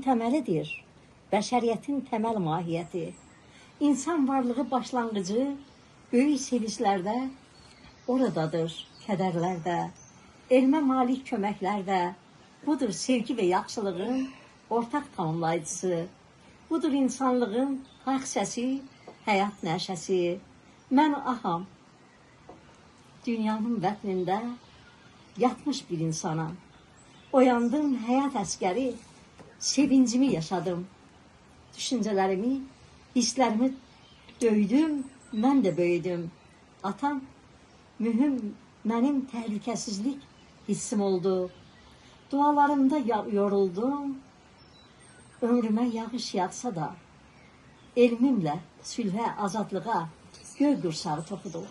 Təməlidir, bəşəriyyətin təməl mahiyyəti. İnsan varlığı başlanğıcı böyük sevinclərdə oradadır, kədərlərdə, elmə malik köməklərdə. Budur sevgi və yaxşılığın ortaq tamamlayıcısı. Budur insanlığın haqq səsi, həyat nəşəsi. Mən aham, dünyanın bətnində yatmış bir insanam. Oyandım həyat əskəri, sevincimi yaşadım. Düşüncələrimi, hisslərimi döydüm, mən də böyüdüm. Atam mühüm mənim təhlükəsizlik hissim oldu. Dualarımda yoruldum. Ömrümə yağış yağsa da elmimlə sülhə, azadlığa göy qursağı toxudu.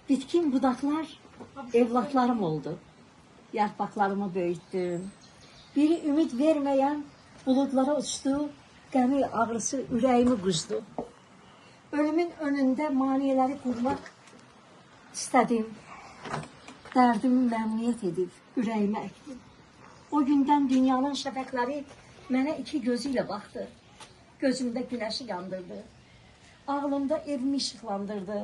Bitkin budaqlar evlatlarım oldu. Yarpaqlarımı böyütdüm. Biri ümid verməyən buludlara uçdu, qəmi ağrısı ürəyimi quzdu. Ölümün önündə maneələri qurmaq istədim. Dərdimi məmnuniyyət edib ürəyimə əkdim. O gündən dünyanın şəfəqləri mənə iki gözü ilə baxdı. Gözümdə günəşi yandırdı. Ağlımda evimi işıqlandırdı.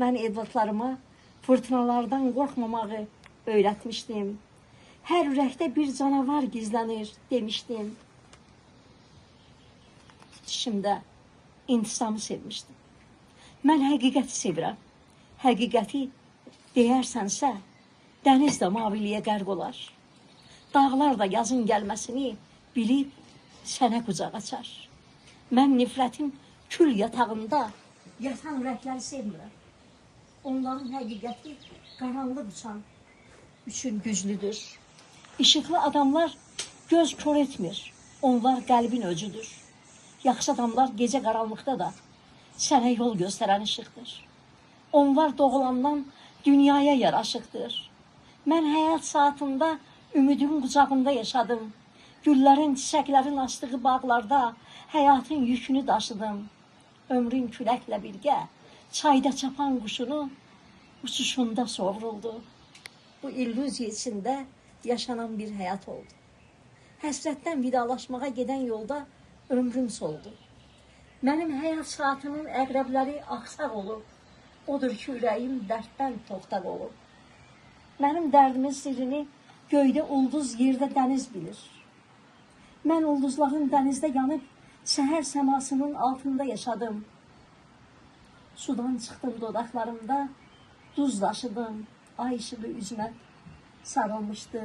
Mən evlatlarıma fırtınalardan qorxmamağı öyrətmişdim. Hər ürəkdə bir canavar gizlənir demişdim. Düşümdə intisamı sevmişdim. Mən həqiqəti sevirəm. Həqiqəti deyərsənsə, dəniz də maviliyə qərq olar. Dağlar da yazın gəlməsini bilib sənə qucaq açar. Mən nifrətin kül yatağında yatan ürəkləri sevmirəm. Onların həqiqəti qaranlıq uçan üçün güclüdür. İşıqlı adamlar göz kör etmir. Onlar qəlbin öcüdür. Yaxşı adamlar gecə qaranlıqda da sənə yol göstərən işıqdır. Onlar doğulandan dünyaya yaraşıqdır. Mən həyat saatında ümidin qucağında yaşadım. Güllərin, çiçəklərin açdığı bağlarda həyatın yükünü daşıdım. Ömrün küləklə birgə çayda çapan quşunu uçuşunda sovruldu. Bu illüziya içində yaşanan bir həyat oldu. Həsrətdən vidalaşmağa gedən yolda ömrüm soldu. Mənim həyat saatımın əqrəbləri axsaq olub. Odur ki, ürəyim dərddən toxtaq olub. Mənim dərdimin sirrini göydə ulduz, yerdə dəniz bilir. Mən ulduzların dənizdə yanıb səhər səmasının altında yaşadım. Sudan çıxdım dodaqlarımda, duz daşıdım. Ay işığı üzümə sarılmışdı.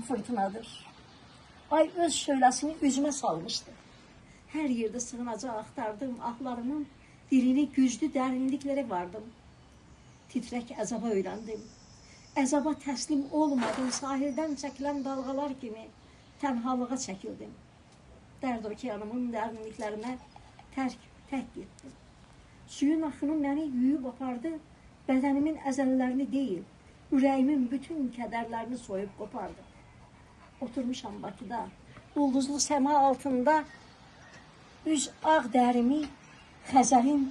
Fırtınadır. Ay öz şöləsini üzümə salmışdı. Hər yerdə sığınacaq axtardım, ahlarımın dilini güclü dərinliklərə vardım. Titrək əzaba öyrəndim. Əzaba təslim olmadım, sahildən çəkilən dalğalar kimi tənhalığa çəkildim. Dərd okeanımın dərinliklərinə tək getdim. Suyun axını məni yuyub apardı, bədənimin əzələlərini deyil, ürəyimin bütün kədərlərini soyub qopardı. Oturmuşam Bakıda, ulduzlu səma altında üz ağ dərimi Xəzərin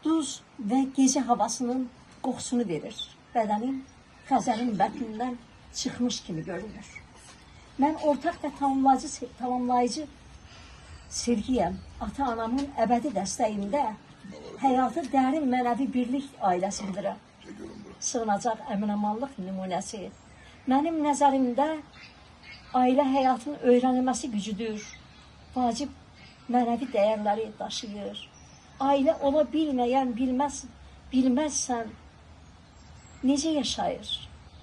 duz və gecə havasının qoxusunu verir. Bədənim Xəzərin bətnindən çıxmış kimi görünür. Mən ortaq və tamamlayıcı sevgiyəm. Ata-anamın əbədi dəstəyində həyatı dərin mənəvi birlik ailəsi bilirəm. Sığınacaq əminamanlıq nümunəsi. Mənim nəzərimdə ailə həyatın öyrənilməsi gücüdür. Vacib mənəvi dəyərləri daşıyır. Ailə ola bilməyən bilməzsən necə yaşayır?